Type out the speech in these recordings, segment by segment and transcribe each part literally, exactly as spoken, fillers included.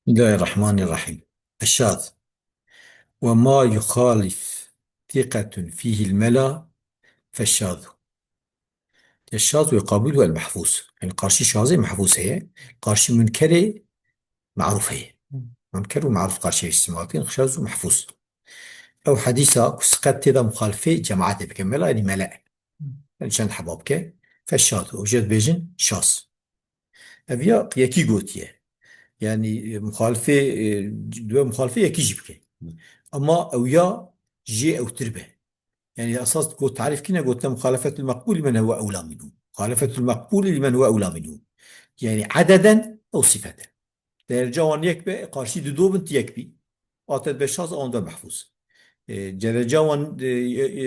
بسم الله الرحمن الرحيم. الشاذ. وما يخالف ثقة فيه الملا فالشاذ. Ya şaz wê qabûl wê mehfûz. Yani qarşî şazê mehfûz heye. Qarşî münkerê marûf heye. Münker û marûf qarşî îstîmal dikin. Şaz û mehfûz. Ew hedîsa ku siqet tê de muxalifê cemaetê bike. Mela yani mele. Yani çend heba bike. Feşşaz. Ew jê dibêjin şaz. Ev ya yekî gotiye. Yani, e, muxalifê, e, dibe muxalifê yekî jî bike. Ama ew ya jê ewtir be. Yani esas got tarîf kine gote muxalefetul meqbûl men hewe ewla minhu. Muxalefetul meqbûl men hewe ewla minhu. Yani adeden ew sifeten. Derece wan yek be, qarşî dido bin ti yek bî. Ate dibe şaz, awan dibe mehfûz. E, derece wan, e, e, e,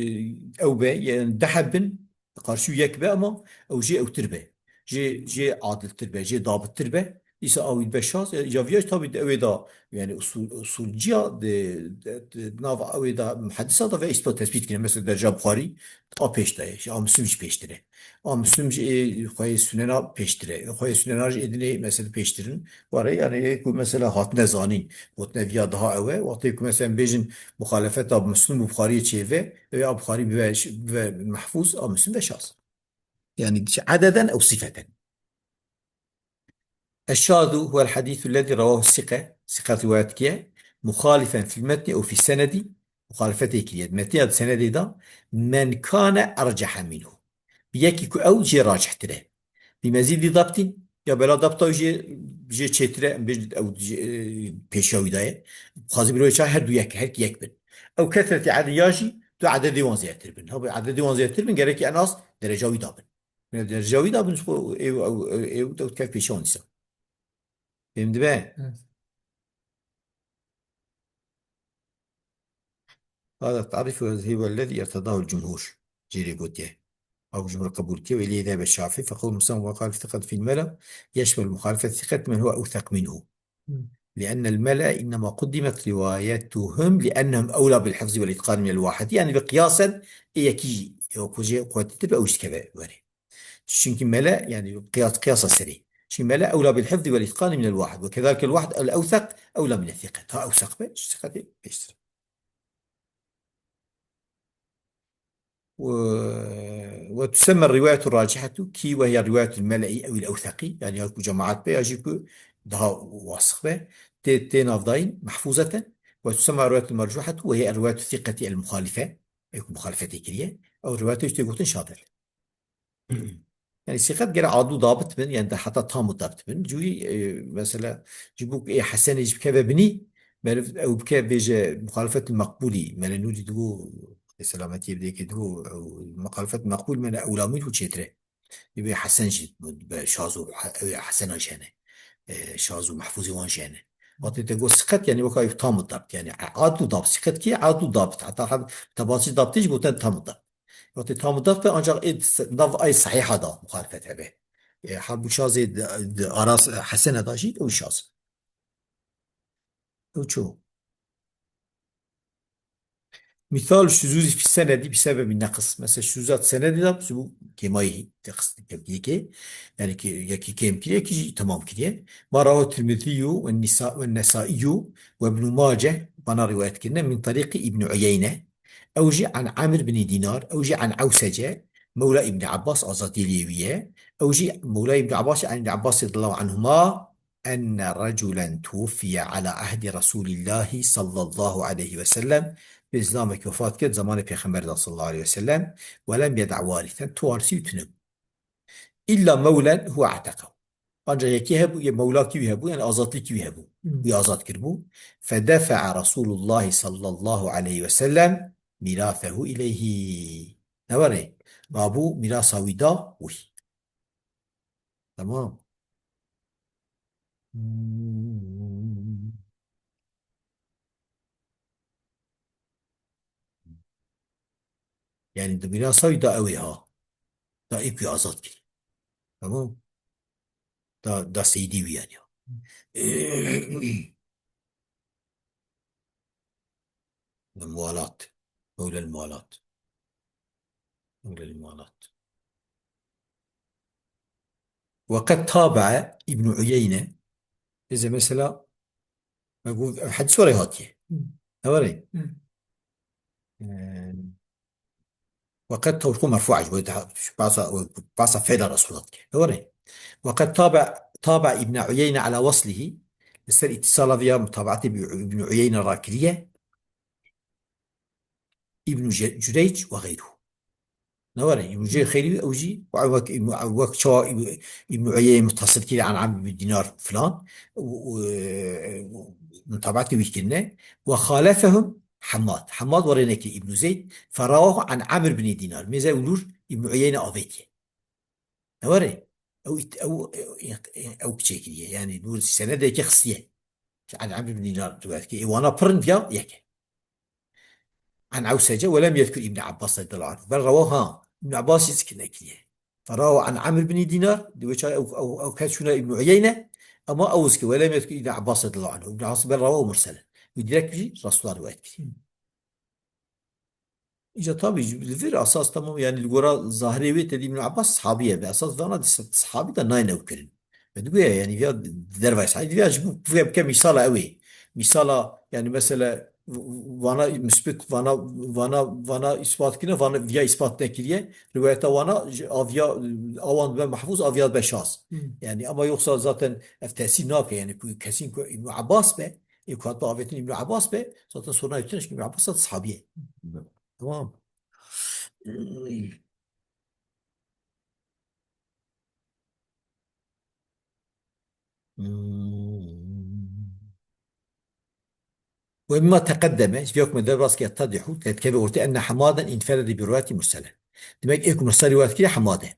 e, ew be, yani deh bin, qarşî yek be ama ew jê ewtir be. Jê, jê adiltir be, jê dabittir be. Îsa awî dibe şaz. E, îca viya jî tabî di ew ê da, yani usul, usulciya di, di, di nav ew ê da muhedisa da ve îspat tespît kine. Mesela derece Buxarî a pêş de ye, a Müslim jî pêştir e. A Müslim jî ê xweyê Sunena pêştir e. Xweyê Sunena jî ê dinê mesela pêştir in. Were yani ê ku mesela hatine zanîn, gotine viya daha ew e. Wextê ku mesela bêjin muxalefeta Müslim û Buxariyê çêve, ew a Buxarî bibe, bibe mehfûz, a Müslim be şaz. Yani adeden ew sifeten. الشاذ هو الحديث الذي رواه الثقة، siqet rivayet kiye, مخالفا في المتن أو في السند, muxalefetê kiriye. Metnê ya senedê de, من كان أرجح منه. Bi yekî ku ew jê racihtir e. بمزيد ضبط, ya bela dabta jê, jê çêtir e, em bêjin ew jê, e, pêşiya wî daye. Xwazî biro ça her du yek, her ki yek bin. Ew ketretî edi ya jî du ededê wan zêdetir bin. Ha, bi ededê wan zêdetir bin, gerekî en az dereca wî dabin. Derece wî da bin ji xwe ê û ew, ê û ew tev kef pêşiya wan dîsa. Fêm dibe? Evet. هذا التعريف هو الذي ارتضاه الجمهور. Jêrê gotiye. Ew jumhur qebûl kiye, wê lê nebe Şafî. فقول مسلم وقال ثقة في الملا يشمل مخالفة ثقة من هو أوثق منه. لأن الملأ إنما قدمت روايتهم لأنهم أولى بالحفظ والإتقان من الواحد. Yani bi qiyasen ê yekî, ya ku jê quwetlitir be, ew jî dikeve were. Çünkü mele, yani qiyas, qiyasa serê. Çünkü mele أولى بالحفظ والإتقان من الواحد. وكذلك الواحد الأوثق أولى من الثقة. Ha ewseq be, ji siqetê pêştir. و-، وتسمى الرواية الراجحة كي وهي رواية الملأ أو الأوثق، yani ya ku cemaat be ya jî ku daha wasix be, tê, tê navdayîn, محفوظة، وتسمى الرواية المرجوحة وهي رواية الثقة المخالفة، ew ku muxalefetê kiriye, ew rivayetê jî tê gotin şadir. Yani siqet gere adil û dabit bin, yani de heta tam û dabt bin. Cûyî, e, mesela, ji bo ku ê hesenê jî bikeve binî, meriv ew bike bêje muxalefet meqbûlî, mele nûrî digo, ê selametiyê bidê ke digo, ew muxalefet meqbûl mele ewla min û çêtir e. Ê bê hesen jî be şaz û he-, ew ê hesena jî hene. E, şaz û mehfûzê wan jî hene. Wextê te got siqet, yani weka ew tam û dabt, yani adil û dabt, siqet kî adil û dabt. Heta heb-, tebatî dabtê jî gotin tam û dabt. Wextê tam û dabt be, ancak ê s-, nav ay sahiha da muxalefet hebe. E, halbû şazê di, di ara s-, hesene da jî ew şaz. Ew ço. Misal şuzûzî fi senedî bi sebebî neqis. Mesela şuzat senedî da bi sebû kêmayî neqis dike yekê. Yani ki yekî kêm kiriye, yekî jî temam kiriye. Ma rawa Tirmizî ve Nisa-, ve Nesaiyu ve Ibn Mace bana rivayet kirine min tariqi Ibn Uyeyne. Ew jî an Amir bin Dinar, ew jî an Ewsece, Mewla Ibn Abbas, azadî lê wî ye. Ew jî Mewla Ibn Abbas, an Ibn Abbas radiyallahu anhuma, أن رجلا توفي على عهد رسول الله صلى الله عليه وسلم, pêzlamekî wefat kir, zamanê Pêxember de sallallahu aleyhi ve sellem, ولم يدع وارثا, tu warisî wî tune bû. إلا مولا هو أعتقه. Ancak yekî hebû, yê mewlakî wî hebû, yani azadlikî wî hebû. Hmm. Wî azad kiribû. فدفع رسول الله صلى الله عليه وسلم ميراثه إليه. Ne were? Rabû mîrasa wî da wî. Tamam. Hmm. Yani di mîrasa wî da ew ê ha. Da ê ku azad kirî. Tamam. Da, da seydî wî yani. الموالاة. مولى الموالاة. مولى الموالاة. وقد تابع ابن عيينة Êzê mesela, me got, ev hedîs were hatiye. Hı. Ne were? Hı. Ee, Weqet tawşko merfu ji bo bahsa, bahsa feyda Resulullah dike. Doğru. Weqet tabe, tabe İbn Uyeyne ala weslihî, li ser îtîsala viya mutabaetê bi Ibn Uyeyne rakiriye, Ibn Ce-, Cüreyc ve gayruhu. Ne were? Ibn Cüreyc xeyrî ew jî, wek, wek çawa Ibn Uyeyne muttasil kiriye an Amr bin Dinar filan, û, û, e, mutabaetê wî kirine. Ve xalefehum Hemmad. Hemmad were nekir Îbnû Zeyd. Ferawahu an Amr bin Dinar. Mêze û lûr Îbn Uyeyne avêtiye. Ne were? Ew ît-, ew, ew, ew, ew çêkiriye. Yani lûr senedeke xistiye. An Amr bin Dinar riwayet kiriye. Ê wana pir in viya yeke. An Ewsece ve lem yezkur Îbn Abbas radiyallahu anhu. Bel rewa ha. Îbn Abbas jî zikir nekiriye. Ferawa an Amr bin Dinar, di wê çawa ew, ew, ew kes çûna Îbn Uyeyne, ama ew zikir, ve lem yezkur Îbn Abbas radiyallahu anhu. Îbn Abbas bel rewa û mursel e. Wî direkt jî Resulullah riwayet kiriye. Îca tabî ji, li vir esas tamam, yani li gora zahirê wê tedî Îbn Abbas sahabî ye. Bi esas vana di se-, sahabî de nayne ew kirin. Ve digoye yani viya dervayê sahabî, viya ji bo, viya bike mîsala ew ê. Mîsala yani mesela v-, vana misbit, vana, vana, vana îspat kirine, vana viya îspat nekiriye. Riwayeta vana ji aviya, awan dibe mehfûz, aviya dibe şaz. Hmm. Yani ama yoksa zaten ev tesîr nake yani ku kesîn ku Îbn Abbas be, ê ku hatbe avêtin Îbn Abbas be, zaten soruna yekîne ji Îbn Abbas da sahabî ye. Tamam. Hmm. Ve mimma teqeddeme, ji vê ku me derbas kir, yettedihu, te dikeve ortê enne Hemaden inferede bi rivayeti mursele. Demek ê ku mursel rivayet kiriye Hemad e.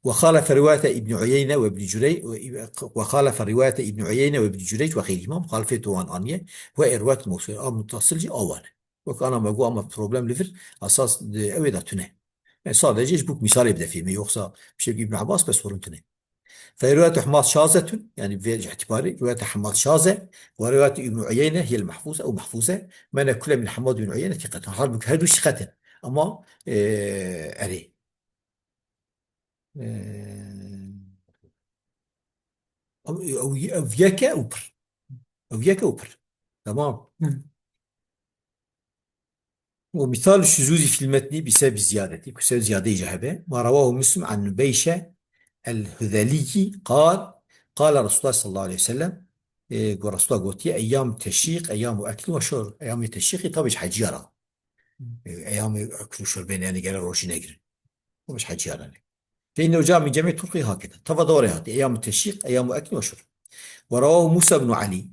Ve xalefe rivayete Îbn Uyeyne ve Îbn Cürey-, ve, ve xalefe rivayete Îbn Uyeyne ve Îbn Cüreyc ve xeyrihima, muxalefê wan aniye, ve ê rivayet mewsul, a muttasil jî awan e. Wek ana me got, ama problem li vir esas di ew ê de tune. Yani sadece ji bo mîsalê bide fêmê, yoksa bi şekil Îbn Abbas bes sorun tune. Fe rivayet Hemad şazetun, yani vê ji îtibarê rivayet Hemad şaze, ve rivayet Îbn Uyeyne hiyel mehfûze, ew mehfûze, mene kule min Hemad Îbn Uyeyne thiqetun. Halbuki her du siqet in. Ama, e, erê. E, ew, ew, ew yek e û pir. Ew yek e û pir. Tamam. Hı. Ve misal şuzûzî fil metnî bi sebeb ziyadetî, ku sebeb ziyadeyî jî hebe. Ma rewahu Muslim an Nubeyşe el-Hudheliyyi qal, qala Resulullah sallallahu aleyhi ve sellem, e, got Resulullah gotiye, eyyam teşrîq, eyyamu eklin ve şurb. Eyyamê teşrîqî tabi ji heciya re. E, eyyamê ekl û şurbê ne, yani gere rojî negirin. Ew ji heciya re ne. Fe innehu ca min cemî turqî hakeda. Tava da were hatiye. Eyyam teşrîq, eyyam ekl ve şurb. Ve rewahu Musa bin Ali.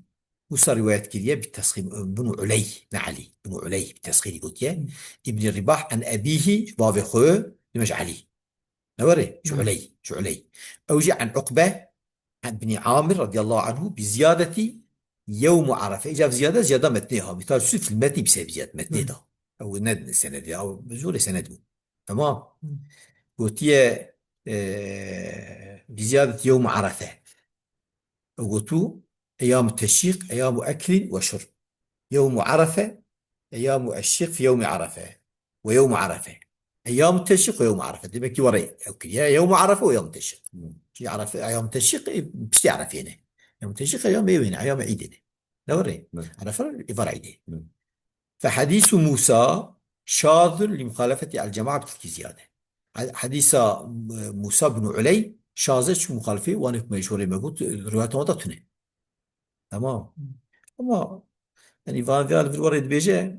Musa rivayet kiriye bi tesxîr, bin Uley, ne Ali. Bin Uley bi tesxîrî gotiye. Hı. İbn Ribah an ebîhi, ji bavê xwe, dime ji Ali. Ne were? Ji Hı. Uley, ji Uley. Ew jî an Uqbe, an Bnî Amir radiyallahu anhu bi ziyadetî yewmu Arefe. Îca ziyade, ziyada metnê ha. Mîtal şu fil metnî bi sebeb ziyad, metnê Hı. da. Ew ne senedê, ew bi zorê sened bû. Tamam. Hı. Gotiye, e, bi ziyadetî yewmu Arefe. Ew gotu, eyyam teşrîq, eyyamu eklin ve şurb. Yewmu Arefe, eyyamu eşşîq fi yewmi Arefe. Ve yewmu Arefe. Eyyam teşrîq ve yewmu Arefe. Demek ki were ew kiriye. Yewmu Arefe ve yewmu teşrîq. Hmm. Çünkü Arefe, eyyam teşrîq, e, piştî Arefeyê ne. Yewmu teşrîq, eyyam ewê ne, eyyam Eîdê ne. Ne were? Evet. Arefe, êvar Eîdê. Evet. Fe hadîsu Musa şazun li muxalefeti el cema'a bi tilkî ziyade. Ha-, hadîsa, e, Musa bin Uley şaz e, çünkü muxalifê wan ê ku me ji holê me got, e, rivayeta wan da tune. Tamam. Ama, yani, van vê li vir were dibêje,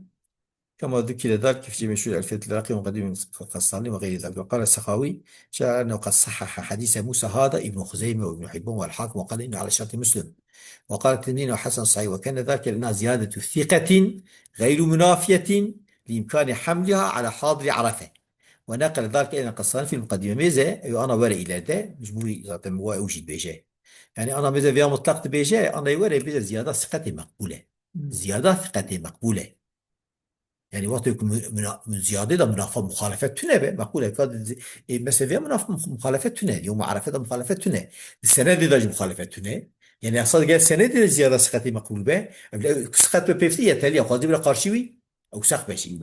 kema dukî le dal kifçê meşhur Elfiyet Iraqî ve Qedîm Kastanî ve xeyrî dal. Ve qala Sexawî, şa'a ennehu qad sahhaha hadîse Musa hada Îbn Xuzeyme ve Îbn Hibban ve Hakim ve qala innehu ala şertî Muslim. Ve qala Tirmîzî ve hasen sahîh ve kenne zalike li enneha ziyadetu siqetin gayru munafiyetin li îmkanî hamliha ala hadiri Arefe. Ve neqele zalike Îbn Kastanî fil muqeddîme. Mêze, ew ana were îlerde, mecbûrî zaten wa ew jî dibêje. Yani ana mêze vêya mutlaq dibêje, ana were bêje ziyada siqetê meqbûl e. Hmm. Ziyada siqetê meqbûl e. Yani wextê ku mu-, muna-, mu-, ziyadê de munafa-, muxalefet tune be, meqbûl e. Ka di-, e, mesela vêya munaf-, muxalefet tune. Yewma Arefe de muxalefet tune. Di senedê de jî muxalefet tune. Yani esas gel senedê de ziyada siqetê meqbûl be. Ev, ev, siqet be pêvtî yeterli ya. Xwazî bira qarşî wî, ew sex be jî.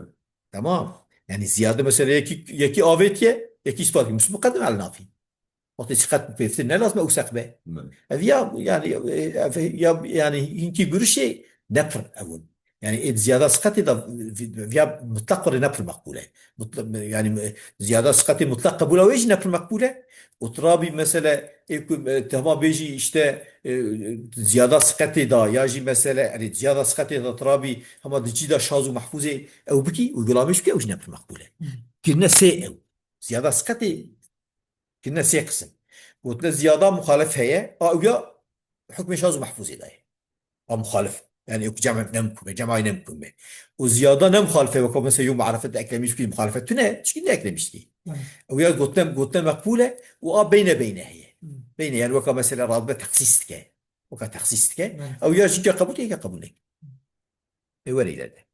Tamam. Yani ziyade mesela yekî, yekî avêtiye, yekî ispat. Muqeddem el nafi. Wextê siqet bi pêvtir ne lazim e ewseq be. Belê. Ev ya, yani, e, ev ya, yani, hinkî gurişê ne pir ew in. Yani, ê ziyada siqetê de, viya mutlaq xwe rê ne pir meqbûl e. Mutla-, yani, e, ziyada siqetê mutlaq qebûla wê jî ne pir meqbûl e. Û tu rabî mesele, ê ku, e, tema bêjî işte, e, ziyada siqetê da, ya jî mesele, yani, ziyada siqetê da tu rabî hema di cî de şaz û mehfûzê ew bikî û gulamîş bikî, ew jî ne pir meqbûl e. Hı. Kirine sê ew. Ziyada siqetê kirine sê qisim. Gotine ziyada muxalif heye, a ew ya hukmê şaz û mehfûzê daye. A muxalif. Yani yok cem ne mumkun be, cemay ne mumkun be. O ziyada ne muxalif e, weka mesela yom arafet eklemiş ki muxalifet tune, çiki ne eklemiş ki? Evet. Ew ya gotine, gotine meqbûl e, û a beyne beyne heye. Hı. Beyne yani weka mesela radibe teksîs dike. Weka teksîs dike. Evet. Ew ya jî ke qebûl, ya ke qebûl neke. E were ileride.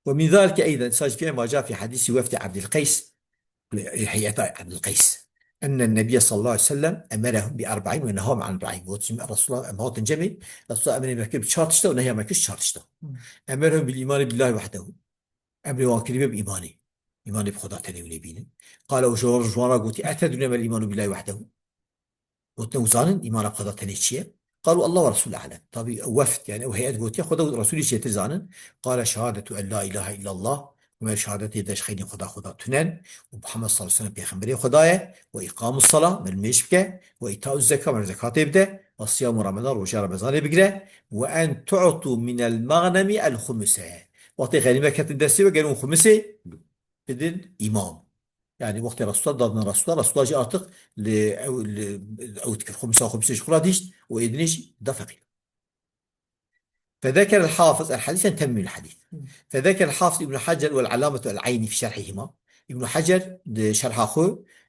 ومن ذلك أيضا، ساج فيها ما جاء في حديث وفد عبد القيس، هيئة عبد القيس، أن النبي صلى الله عليه وسلم أمرهم بأربع ونهاهم عن أربع. Got, Resulullah em hatin cemê, Resulullah emrê me kir bi çar tişta û nehya me kir ji çar tişta. Hı. أمرهم بالإيمان بالله وحده. Emrê wan kiribe bi îmanê. Îmanê bi Xweda tenê hûn ê bînin. قال û ji wan re gotî, أتدرون ما الإيمان بالله وحده؟ Gotine, hûn zanin îmana bi Xweda tenê çi ye? قالوا الله ورسوله أعلم. Tabî ew wefd, yani ew heyet gotiye, Xweda û Resûlî çêtir zanin. قال شهادة أن لا إله إلا الله. Û me şehadetê de ji xeynî Xweda, Xweda tunen û Muhammed sallallahu aleyhi ve sellem pêxemberê Xweda ye. وإقام الصلاة, me nimêj bike. وإيتاء الزكاة, me zekatê bide. وصيام رمضان, roja Remezanê bigire. وأن تعطوا من المغنم الخمس. Wextê xenîme ketin destê we, ger hûn xumisê bidin îmam. Yani wextê Resulullah dadin Resulullah, Resulullah jî artık li ew, li ew dikir. Xumsa xumsê ji xwe re dîşt û ê dinê jî da feqîr. فذكر الحافظ الحديث، yani temmîl hadîs. Hı. فذكر الحافظ ابن حجر والعلامة العيني في شرحهما. Îbn Hecer di şerha xwe,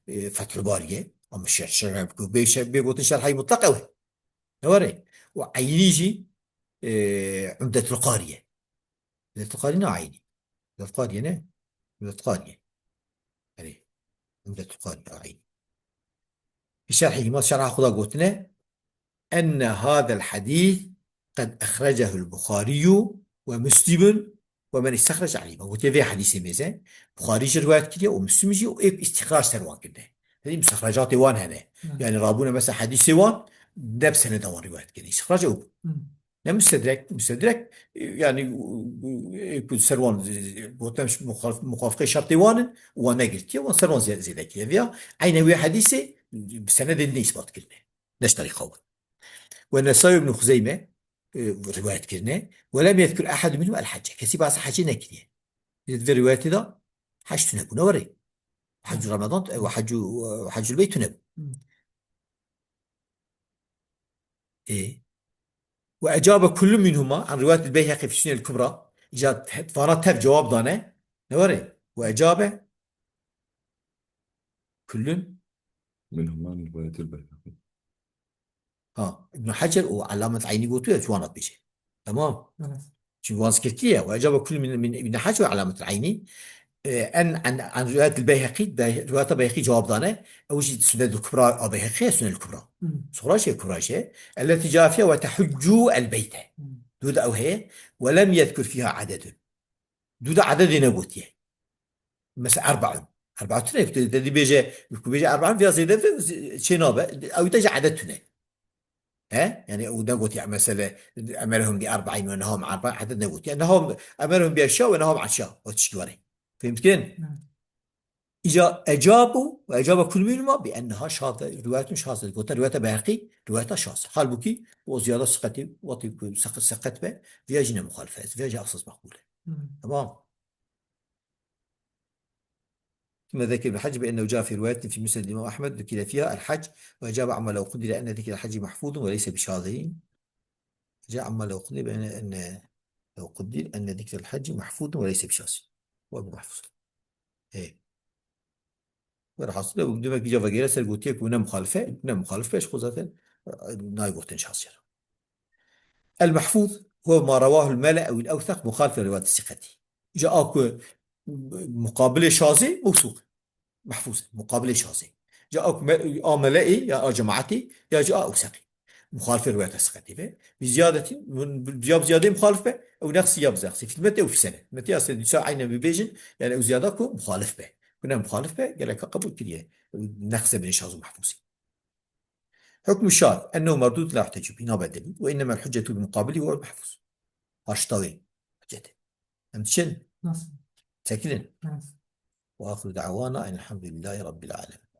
e, Fethul Bariyê, ama şer-, şer-, bê şer-, bê gotin şerhayî mutlaq ew e. Ne were? Û Eynî jî, e, Umdetul Qariye. Umdetul Qari ne Eynî. Umdetul Qariye ne? Umdetul Qariye. Erê. Umdetul Qariye, Eynî. Fi şerhihima, şerha xwe de gotine, enne hadel hadîs qed exrecehul Buxariyyu ve Muslimun ve men istexrece aleyhima. Gotiye vê hadîsê mêze, Buxarî jî riwayet kiriye û Muslim jî û ê îstixrac ser wan kirine. Tedî mustexrecatê wan hene. Hı. Yani rabûne mesela hadîsê wan ne bi seneda wan riwayet kirine. Îstixrac ew bû. Hı. Ne mustedrek, mustedrek, e, yani, e, ku ser wan, e, gotem muxalif-, muxalifqê şertê wan in, û wan negirtiye, wan ser wan zê-, zêde kiriye. Viya eyne wê hadîsê bi senedê din îsbat kirine. Ne ji terîqa wan. Ve Nesai ibn Xuzeyme, e, rivayet kirine. Ve lem yezkur ehadun minhum el hacce. Kesî bahsa hecê nekiriye. Di vê rivayetê de hec tune bû, ne were? Hecû Ramadan, e, ve hecû, ve hecûl beyt tune bû. Hı. E, ve ecabe kullu minhuma, an rivayet el Beyheqî fi Sunen el Kubra, îca te-, vana tev cevap dane, ne were? Ve ecabe kullun Minhuma riwayet el Beyheqî. Ha, Ibn Hacer û Alamet Eynî gotiye, ji wan re dibêje. Tamam. Evet. Çünkü wan zikir kiriye. Ve ecaba kullu min, min Ibn Hacer ve Alamet Eynî. E, en, en, en rivayet el Beyheqî, Bey-, rivayeta Beyheqî cevap dane. Ew jî Sunen el Kubra a Beyheqî, Sunen el Kubra. Hı. Suxra şey, Kubra şey. Elleti ca fiha ve tehiccu el beyte. Hı. Dû de ew heye. Ve lem yezkur fiha adedun. Dû de adedê negotiye. Mesela erbaun. Erbaun tune, te, te dibêje, ku bêje erbaun, viya zêde ve zê-, çê nabe. Ew te ji edet tune. He? Yani ew negotiye, mesela, emerhum bi erbain ve nehahum an erbain, edet negotiye. Nehahum, emerhum bi eşya ve nehahum an eşya. O tişkî were. Fehmtikin? Hı. Îca ecabu ve ecaba kul minhuma bi enneha şaze. Rivayetun şaze. Gote rivayeta Beyheqî, rivayeta şaze. Halbuki o ziyada sıkati, wati ku sık-, sıkat be, viya jî ne muxalife, viya jî esas makbule. Hı. Tamam. ثم ذكر الحج بأنه جاء في رواية في مسند الإمام أحمد ذكر فيها الحج، وأجاب عما لو قدر أن ذكر الحج محفوظ وليس بشاذ. جاء عما لو قدر بأن، أن لو قدر أن ذكر الحج محفوظ وليس بشاذ. وأبو محفوظ. إيه. Werhasil, ew demek îca vegere ser gotiye ku ne muxalife, ne muxalife, ji xwe zaten, e, nayê gotin şaze. El-Mehfûz huve ma rewahul mele ewil ewseq muxalif li rivayet siqetî. Îca a ku muqabilê şazê mewsûq. Mehfûz, muqabilê şazê. Îca a ku me-, a meleê ya a cemaetê ya jî a ewseqî. Muxalifê rivayeta siqetî ve. Bi ziyadetin, ya bi ziyadê muxalif be, ew neqsî ya bi neqsî. Fî metnî ew fî sened. Metnî ya sened, dîsa eynen bibêjin, yani ew ziyada ku muxalif be. Ku ne muxalif be, gereka qebûl kiriye. Neqse bine şaz û mehfûzî. Hukmu şaz, ennehu merdûd la yuhteccu bî, nabe delîl. Ve innemel hüccetu bi muqabilî ve mahfûz. Haştawê hüccetê. Em diçin? Nasıl? Çekilin. Nasıl? Ve ahiru da'wana enelhamdülillahî rabbil alemin.